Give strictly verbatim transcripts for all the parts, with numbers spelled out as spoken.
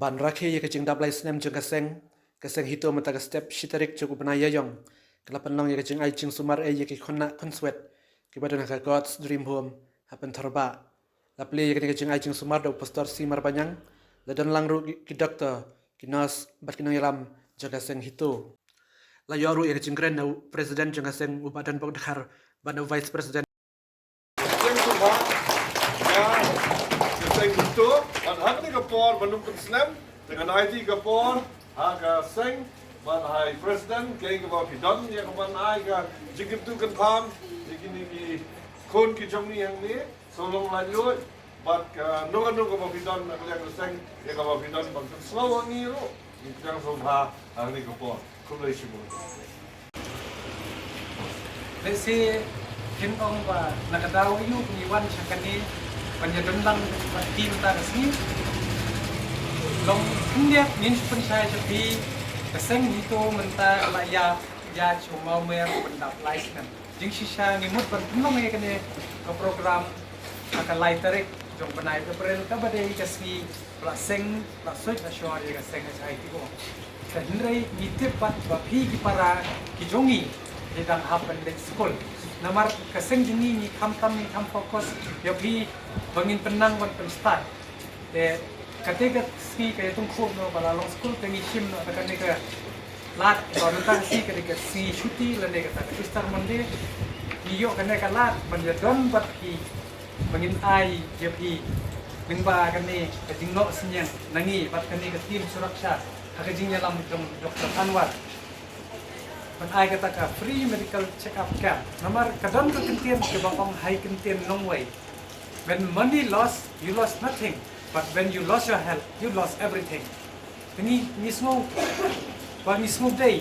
Ban rakhe ïa ka jingdap lai snem jong ka seng, ka seng HITO mynta ka step shi tarik jong u bnai Ïaïong ka la pynlong ïa ka jingai jingsumar ei ïa ki khynnah khynswet kiba don ha ka God's Dream Home ha Pynthor Bah. La plie ïa kane ka jingai jingsumar da u Pastor C Marbaniang, la don lang ruh ki, ki doktor, ki nurse bad ki nongïalam jong ka seng HITO. La ïoh ruh ïa ka jingkren na u President jong ka seng, u Bah Donbok Dkhar, bad na u Vice President. Seng sumar ïa ka seng HITO, bad ha kane ka por ban ym pynslem, te ngan aiti ka por ha ka seng bad ha i President, kaei kaba phi don ïa ka ban ai ka jingkyntu kynpham ïa kine ki khun ki jong ngi hangne. Sngewlong laitluid bad kano kano kaba phi don na ka liang ka seng, ïa kaba phi don ban pynsngew ha ngi ruh, ngi pdiang sngewbha ha kane ka por. Khublei shibun. Lehse phin ong ba na ka daw aïu ngi wan sha kane ban ïadon lang bad ki mynta ka sngi. Long khyndiat ngin shu pynshai sha phi, ka seng HITO mynta ka la ïa ïaid sha u mawmer ban dap lai snem. Jingshisha ngi mut ban pynlong ïa kane ka program ha ka lai tarik jong bnai April, kaba dei ka sngi ba la seng, ba la suid la shor ïa ka seng HITO. Te hynrei ngi tip pat ba phi ki para ki jong ngi ki dang hap ban leit skul. Namar ka seng jong ngi ngi khamtam ngi kham focus ïa phi ba ngin pynnang ban pynstad. Te kata ka sngi ka ïatyngkhuh noh ba la long skul, te ngi shim noh da kane ka lad ba mynta ka sngi ka dei ka sngi shuti lane kata ka Easter Monday. Ngi ïoh kane ka lad ban ïadon bad phi ba ngin ai ïa phi lyngba kane ka jingnoh synñiang na ngi bad kane ka team suraksha ha ka jingïalam jong Doctor Anwar, ban ai kata ka free medical check-up camp. Namar ka don ka kyntien kaba ong ha i kyntien nongwei, when money lost, you lost nothing, but when you lost your health, you lost everything. Te ngi, ngi sngew ba ngi sngewdei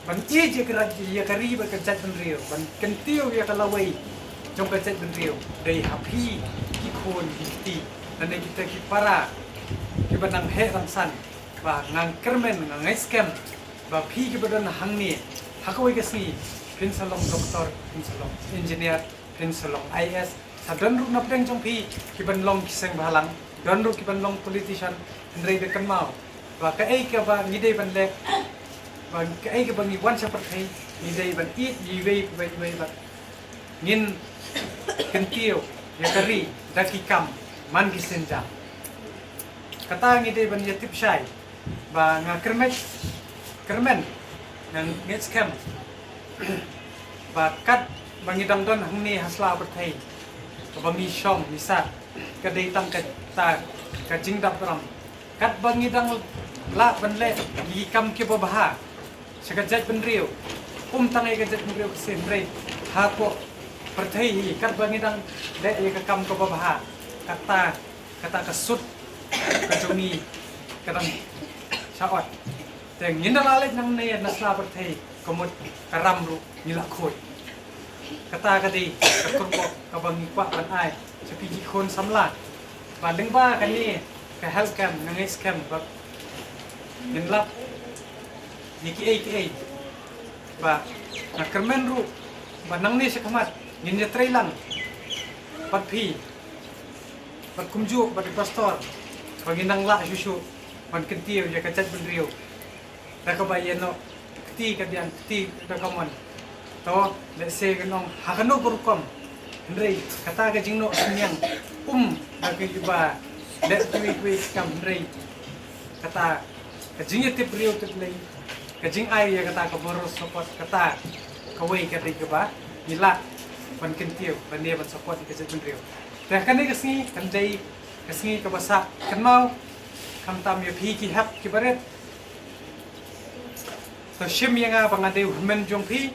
ban ïeit ïa ka ri, ïa ka ri bad ka jaitbynriew, ban kyntiew ïa ka lawei jong ka jaitbynriew, dei ha phi ki khun ki kti lane kita ki para kiba nang heh nang san. Ba nga kyrmen, nga ngeit skhem ba phi kiba don hangne ha kawei ka sngi phin sa long doktor, phin sa long engineer, phin sa long I A S. Sa don ruh na pdeng jong phi kiban long ki seng bhalang, don ruh kiban long politician. Hynrei da kynmaw ba kaei kaba ngi dei ban leh, ba kaei kaba ngi wan sha pyrthei, ngi dei ban ïeit ïa iwei pa iwei bad ngin kyntiew ïa ka ri da ki kam man ki sienjam. Kata ngi dei ban ïa tip shai ba nga kyrmen, kyrmen, nga ngeit skhem ba katba ngi dang don hangne ha sla pyrthei, kaba ngi shong ngi sah, ka dei tang kata ka jingdap ram. Katba ngi dang lah ban leh ïa ki kam kiba bha sha ka jaitbynriew, ym tang ïa ka jaitbynriew ka shisien, hynrei hapoh pyrthei hi, katba ngi dang leh ïa ka kam kaba bha, kata, kata ka sut ka jong ngi ka dang sha ot. Te ngin da lah leit nangne na sla pyrthei, ka mut ka ram ruh ngi lah khuid. Kata ka dei ka kyrpad kaba ngi kwah ban ai sha phi ki khun samla, ba lyngba kane ka health camp nga ngeit skhem ba ngin lap ïa kiei kiei. Ba nga kyrmen ruh ba nangne sha khmat ngin ïatrei lang bad phi, bad kumjuh bad i pastor, ba ngin nang lah shuh shuh ban kyntiew ïa ka jaitbynriew da kaba ïa noh kti kadiang, kti da kamon. To, lehse ngan ong ha kano ka rukom, hynrei kata ka jingnoh synñiang um da kiba leh kiwei kiwei ki kam, hynrei kata ka jingïatip briew tip lei, ka jingai ïa kata ka moral support, kata kawei ka dei kaba ngi lah ban kyntiew lane ban support ïa ka jaitbynriew. Te kane ka sngi kan dei ka sngi kaba sah kynmaw, khamtam ïa phi ki hep ki barit. To shim ïa nga ba nga dei u hynmen jong phi.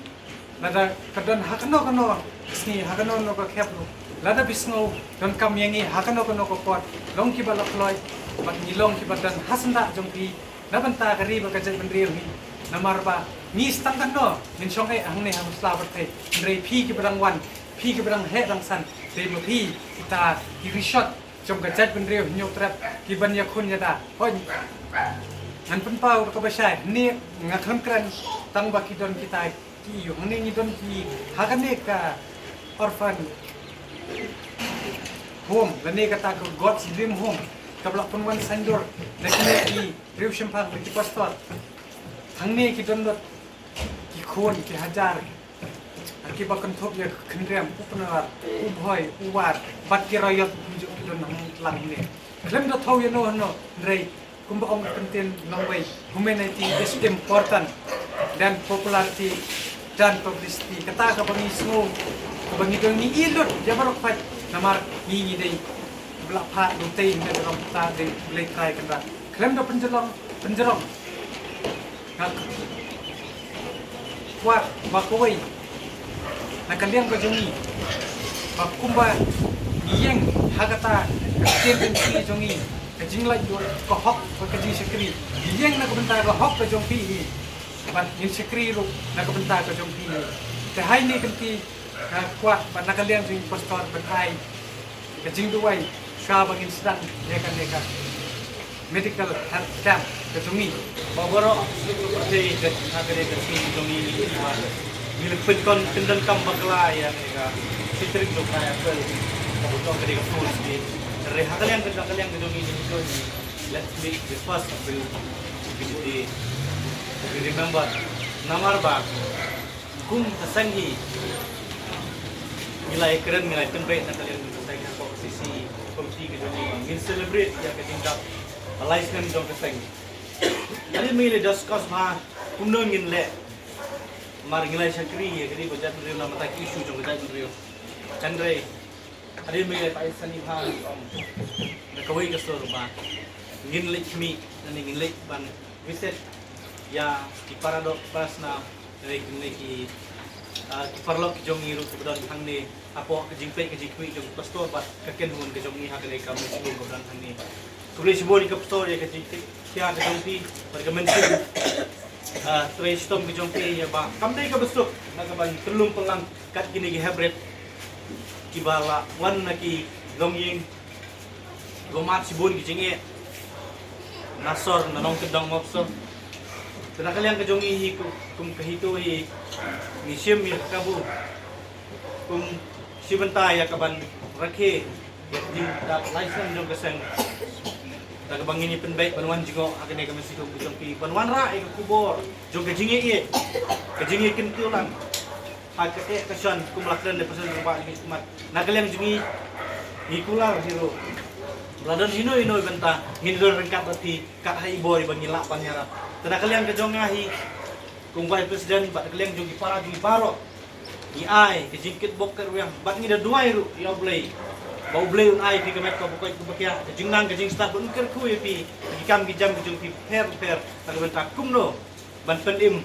Lada ka don ha kano kano ka sngi, ha kano kano ka khep ruh, lada phi sngew donkam ïa ngi ha kano kano ka por, long kiba la kloi bad ngi long kiba don ha syndah jong phi na bynta ka ri bad ka jaitbynriew hi. Namar ba ngi sa tang katno ngin shong eh hangne ha sla pyrthei, hynrei phi kiba dang wan, phi kiba dang heh dang san, dei ma phi kita ki rishot jong ka jaitbynriew Hynñiewtrep kiban ïakhun ïada. Hooid, ngan pynpaw da kaba shai, hangne nga khlem kren tang ba ki don kita ki ïew, hangne ngi don ki ha kane ka orphan home lane kata ka God's Dream Home, Kaba la pynwan saiñdur na kine ki riew shemphang, na ki pastor. Hangne ki don dot ki khun ki hajar. Ha kiba kynthup ïa u Khynriam, u Pynwar, u Bhoi, u War, bad ki raiot kumjuh ki don hangne lang ne. Khlem da thaw ïano hano, hynrei kumba ong ka ktien nongwei, humanity is important than popularity than publicity. Kata kaba ngi sngew, kaba ngi don, ngi ïeit lut ïa baroh pait, namar ngi ngi dei ba la phah lutei na ka long kata dei Blei Trai Kynrad. Khlem da pynjrong, pynjrong. Nga kwah ba kawei na ka liang ka jong ngi, ba kumba ngi ïeng ha kata ka ktien ka jong ngi, ka jinglaitluid, ka hok bad ka jingshakri, ngi ïeng na ka bynta ka hok ka jong phi hi, bad ngin shakri ruh na ka bynta ka jong phi hi. Te ha kine ki kynti nga kwah ba na ka liang jong ngi pastor ban ai ka jingduwai shuwa ba ngin sdang ïa kane ka medical health camp ka jong ngi. Ba baroh suk ka pyrthei ka, ha kane ka sngi ka jong ngi, ngi la pyndonkam bakla ïa kane ka shi tarik jong u bnai April, kaba dei kane ka Fool's Day. Hynrei ha ka liang ka, ha ka liang ka jong ngi, ngi ong, let's make the first of the, the, the, the remember. Namar ba kum ka seng hi ngi la ïakren, ngi la ïakren beit na ka liang ka seng, hapoh C C committee ka jong ngi, ba ngin celebrate ïa ka jingdap ba lai snem jong ka seng. Hadien ba ngi la discuss ba kumno ngin leh, namar ngi la shakri ïa ka dei ka jaitbynriew, namar kata ki issue jong ka jaitbynriew. Hynrei hadien ba ngi la peit sani ba ngi ong da kawei ka sur ba ngin leit khmih, lane ngin leit ban visit ïa ki para doh para snam, lane ki, lane ki, ah, ki paralok ki jong ngi ruh kiba don hangne, hapoh ka jingpeit ka jingkhmih jong u pastor bad ka kynhun ka jong ngi ha kane ka mynsiem kaba don hangne. Khublei shibun ïa ka pastor ïa ka jingkhia ka jong phi bad ka mynsiem, ah, trei shitom ka jong phi, ïa ba kam dei kaba suk na ka ban pynlong pynlang kat kine ki hybrid kiba la wan na ki longïing, kiba mad shibun ki jingeh na sor, na nongkyndong mawsor. Te na ka liang ka jong ngi hi kum, kum ka HITO hi, ngi shim ïa ka kabu kum shi bynta ïa ka ban rakhe ïa ka jingdap lai snem jong ka seng. Da kaba ngin ïa pynbeit ban wan jngoh ha kane ka mynsiem ka jong phi, ban wanrah ïa ka khubor jong ka jingïeit, ka jingïeit kyntiew lang ha ka eh ka shon, kum la kren da u President jong ka Bah Louis Khemat. Na ka liang jong ngi, ngi kular hi ruh, la don hino hino i bynta ngin don ryngkat bad phi, kat ha i bor iba ngi lah ban ïarap. Te na ka liang ka jong nga hi, kum Vice President, bad na ka liang jong ki para jong ngi baroh, ngi ai ka jingkitbok kitrwiang bad ngi da duwai ruh ïa U Blei ba U Blei un ai phi ka met kaba koit kaba khiah, ka jingnang ka jingstad, ba un kyrkhu ïa phi ha ki kam ki jam ki jong phi pher pher, na ka bynta kumno ban pynim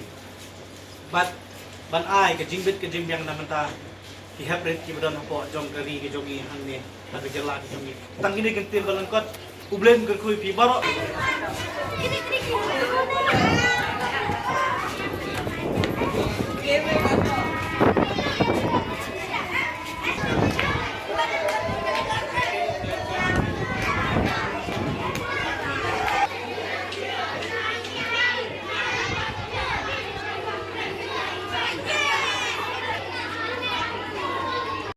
bad ban ai ka jingbit ka jingbiang na bynta ki hep rit kiba don hapoh jong ka ri ka jong ngi hangne, ha ka jylla ka jong ngi. Tang kine ki ktien ba lyngkot, U Blei un kyrkhu ïa phi baroh.